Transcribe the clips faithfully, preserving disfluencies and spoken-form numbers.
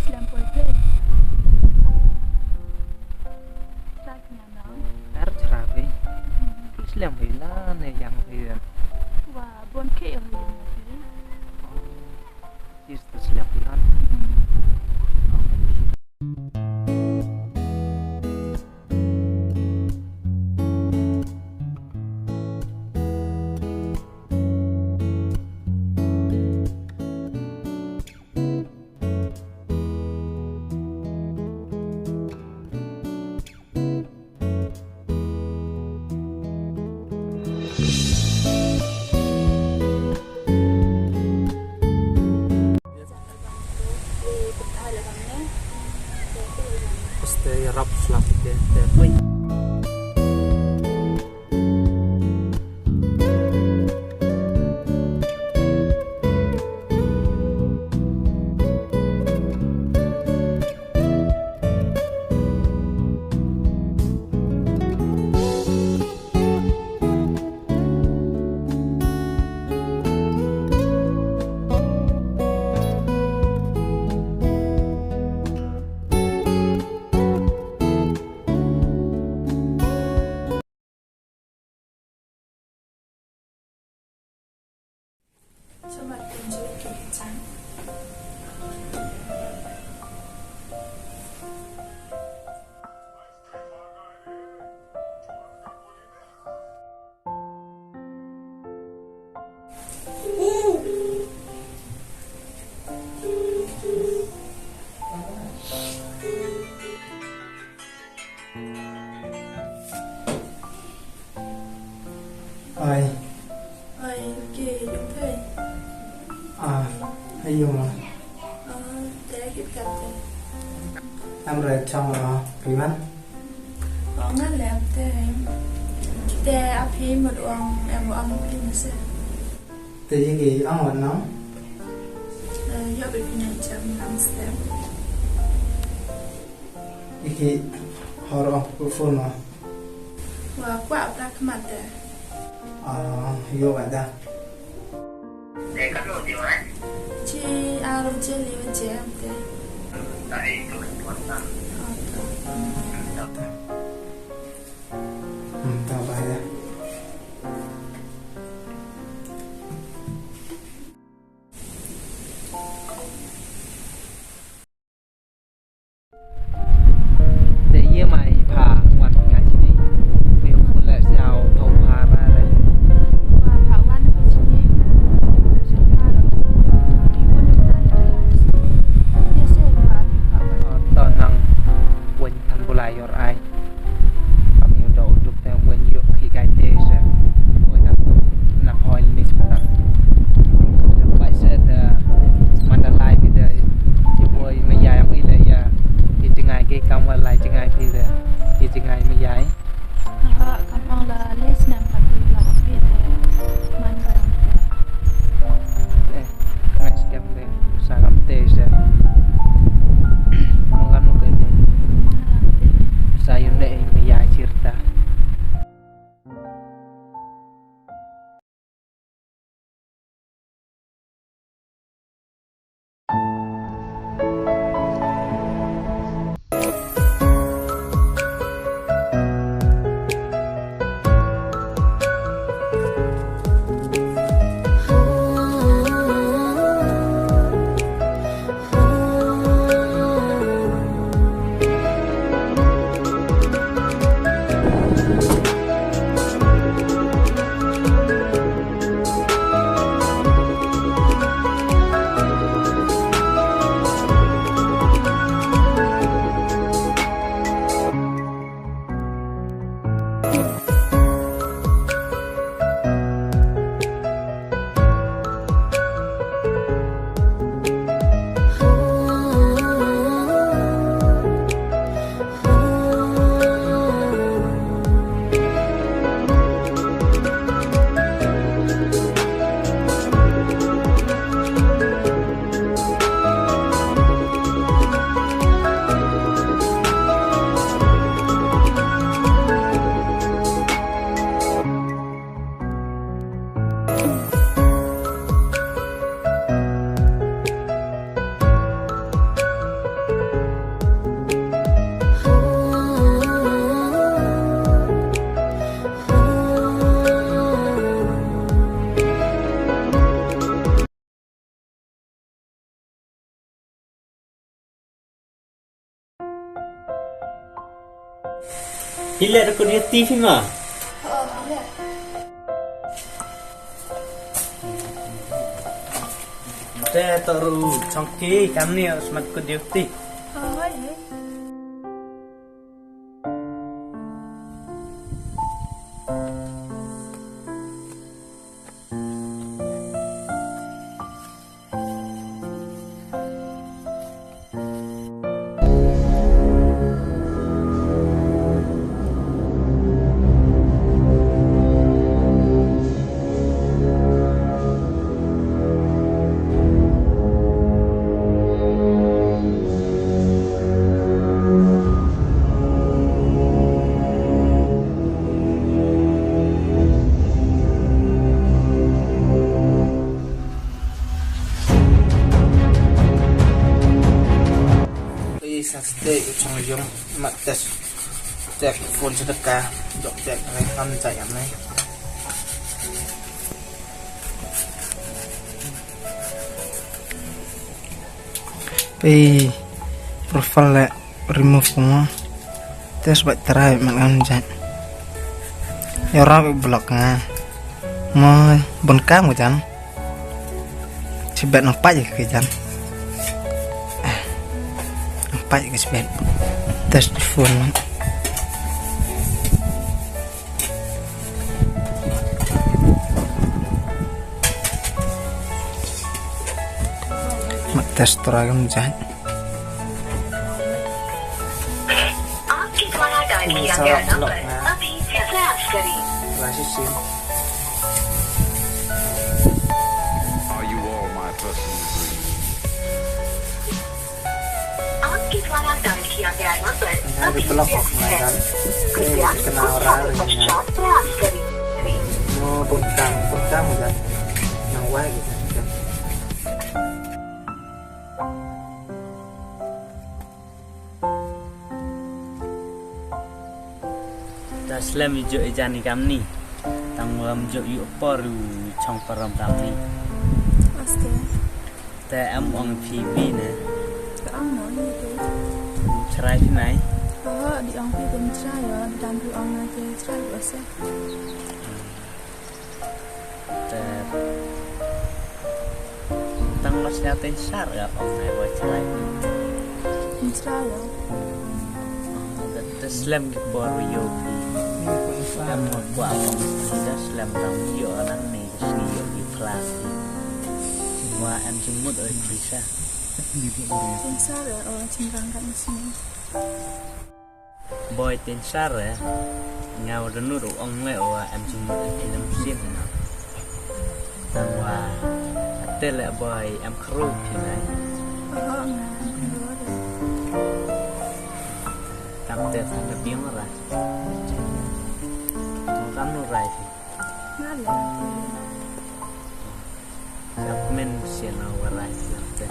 Slem poi phi. Sa kñia nang. Ar chra phi. Phi slem phi la ne yang phi. Wa bon ke yang phi. Is the slem phi han. Este rap slap ke te pui. Ai. Ai, ke yung thei. Ah, ai yung ah. Ah, te kit kat te. Am re chong ah, Riwan. Ong nga lem te. Te ap hi mut ong em ong phi na se. Te ye ki ong wan nong. Eh, yo be phi na cham nang step. Iki hor ong ku phone ma. Wa kwah bra khmat te. Ah, yo wa da. Te ka lo di wa? Chi aro je li wa je am te. Ta e ko ko ta. Hmm, ta ba ya. Te ye mai pha wan nga chini. Te u le siaw thau pha ra re. Wa pha wan nga chini. To nang wan than bulai yor ai. Kami udah uduk te wan yuk ki kai Hi leh da ka duty phi ma. Te to ruh chongki kamni smat ka duty. Ei, sa stay u chong yong mat test. Tek phone sa ka. Dok tek re ham sa yam ne. Pei profile le remove kuma. Test ba try man kan jat. Ya rap block nga. Ma bon kam ka jan. Sibet nang pait ka jan. Ah. Nang pait ka sibet. Test phone. Mat test try kam jat. आपके द्वारा डायल किया गया नंबर अभी प्रयास करें। Are you all my personal dreams? आपके द्वारा डायल किया गया नंबर अभी व्यस्त है। कृपया कुछ समय पश्चात प्रयास करें। Mo bun kam, bun kam kan. Nang wai gitu. Ta slem i jo i jani kamni. Tang wam jo i por u chong param kamni. Aste. Te em ong phi bi ne. Te ong no ni te. Chrai phi nai. Oh, di ong phi dem chrai yo, di dan phi ong na te chrai yo se. Te tang mas nya ten sar ga ong nai wa chrai. Ten sar ga. Te slem ki por yo phi. Em ma kwa ong phi da slem tang yo nang ni sni yo ki plas. Wa em jingmut oi phi sa. Ten sar ga o chingrang kan sni. Boy ten sar eh. Nga wa danu ru ong le wa em jingmut em film sien na. Tang wa atel le boy em kru phi nai. Oh, nga em kru. Kam te tang da biang ra. Kam nu rai phi. Nga le. Kap men sien na wa rai phi te.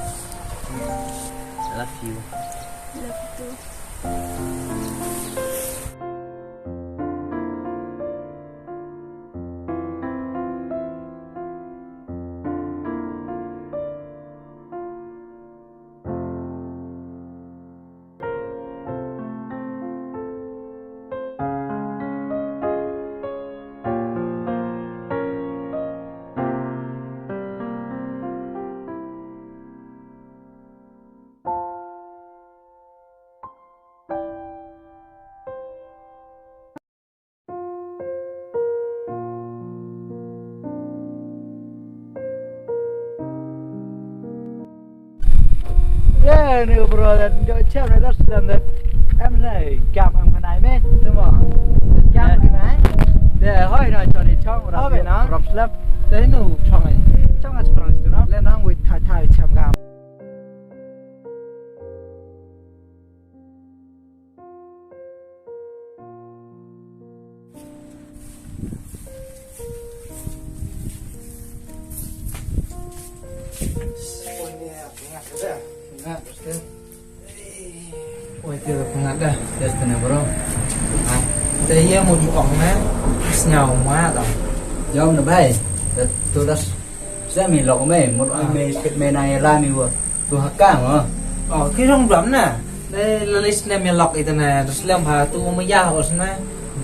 I love you. Love you too. Ye, ni bro, da jo chem na da slem da. Em na, kam em khnai me, tu mo. Kam ni mai. De hoi na choni chong ra. Hoi na. Rom slem. De nu chong ai. Chong ai chong tu na. Le nang wei thai thai chem kam. Oi, te da pyngat da, te da ne bro. Ah, te ïa mo ju ong ne, sñiaw ma da. Jom ne bai, te tu das. Sa mi lok me, mut oi me, skit me na ïa la mi wa. Tu ha ka mo. Oh, ki rong dam na. Dei la list ne mi lok ita na, slem ha tu ma ya os na.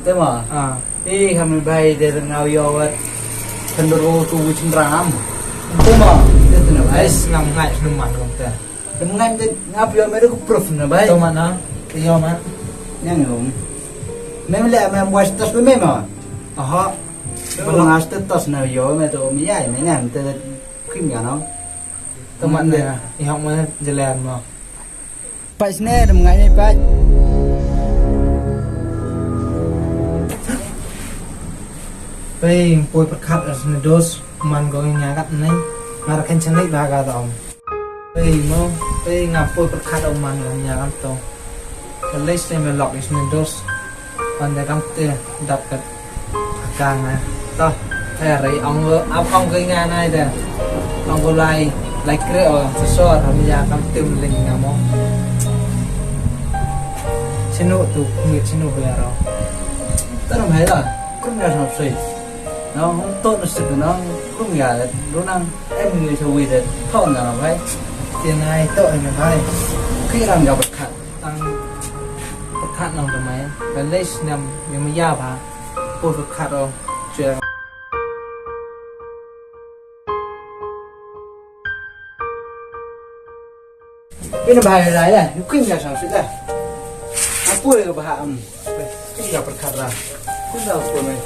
Te ma. Ah. Eh, kami bai de ngau yo wat. Kendor ko tu wichin ram. Te ma. Te te na bai. Ais ngam ngai snu man ko te. Dem ngai te ngap yo me ko proof na bai. To mana? Yo man. Yang yo. Mem le mem was tas me ma. Aha. Belum as te tas na yo me to mi ai me nem te kim ya no. To mana? Ihok mana jeler ma. Peit sne, dem ngai peit. Pei poi pyrkhat ar sne dos man ko nya kat ne. Ngar kan chenai ba ka dom. Pei mo, pei nga poi pyrkhat ar man ko nya kat to. Kalei sne me lok is ne dos. Panda kam te dap kat. Kang na. Toh, eh, rai ong ap ong ke nga na ida. Ong ko lai, lai kre o, sosor, ham ya kam tim ling nga mo. Sinu tu, ngi sinu biaro. Taram hai la, kum ya sam sui. No, hong to no sip no, kum ya, runang, em ngi so wi de, to na no hai. Tian ai to em hai. Ki ram ga berkat. Tang berkat nong de mai. Kalei snem, mi ya ba. Pur khat o. Che. Ina bahai la ya, yu kin ya sang sila. Apo ya bahai am. Kin ya perkara. Kun da apo mai.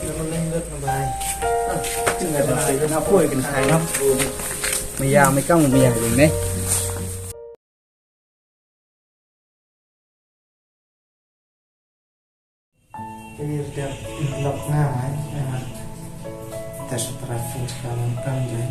Ina leng lut na bahai. Kin ya bahai. Apo ya kin sai na. Maya mai kam maya ne. Ini dia lok ngai, eh, tes trafik kalau kan jadi.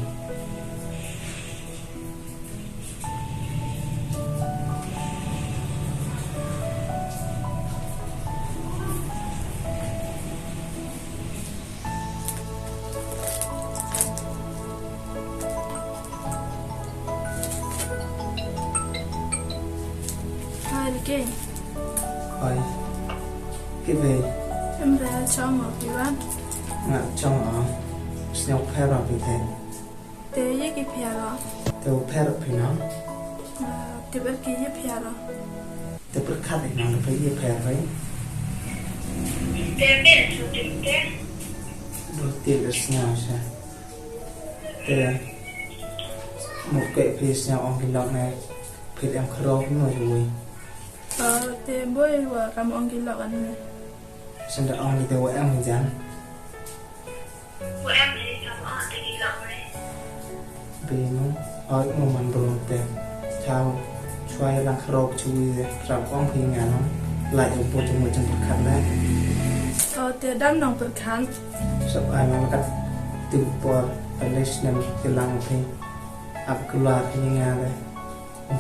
Hai, Ricky. Hai. Kiwei. Em da chong o kiwan. Nga chong o. Sñiaw pher o phi te. Te ye ki pher o. Te u pher o phi no. Te ber ki ye pher o. Te pyrkhat i nang phi ye pher phi. Te pher tu te. Dua ti le sñiaw sha. Te mut ke phi sñiaw ong ki lok ne. Phi em khraw no jui. Te boi wa kam ong ki lok an ne. Senda ong ki te wa em jan. Bino, oi mo man bro te. Chao, chwa ya lang khrok chui de, rap ong phi nga no. Lai u bot mo jang pyrkhat na. O te dam nong pyrkhat. Sap ai ma kat tim por, palis nem kilang phi. Ap keluar phi nga de.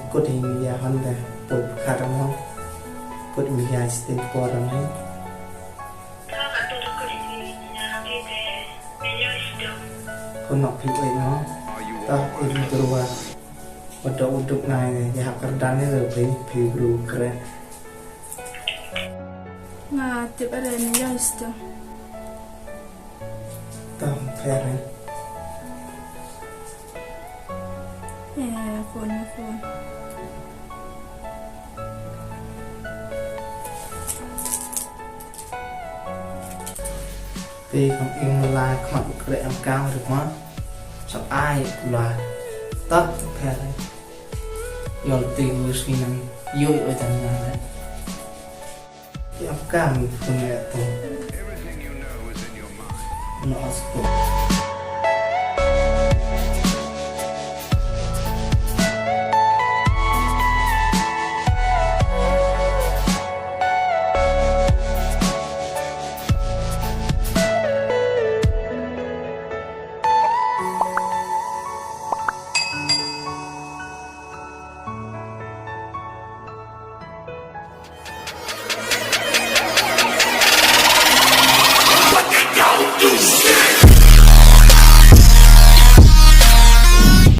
Kut hi mi ya hon de, put pyrkhat mo. Kut mi ya stin por mo. Ko nok phi oi no. Ta in berwa. Wada uduk nai ne ya kar dan ne le phi phi bru kre. Nga tip are ne ya sto. Ta pere. Eh, phone, phone. Te kam ing mala khmat u kre am kang ruk ma. Sap ai kula. Tap pher. Yol te u skinang. Yo yo tan na. Te am kang pun ya to. No asko.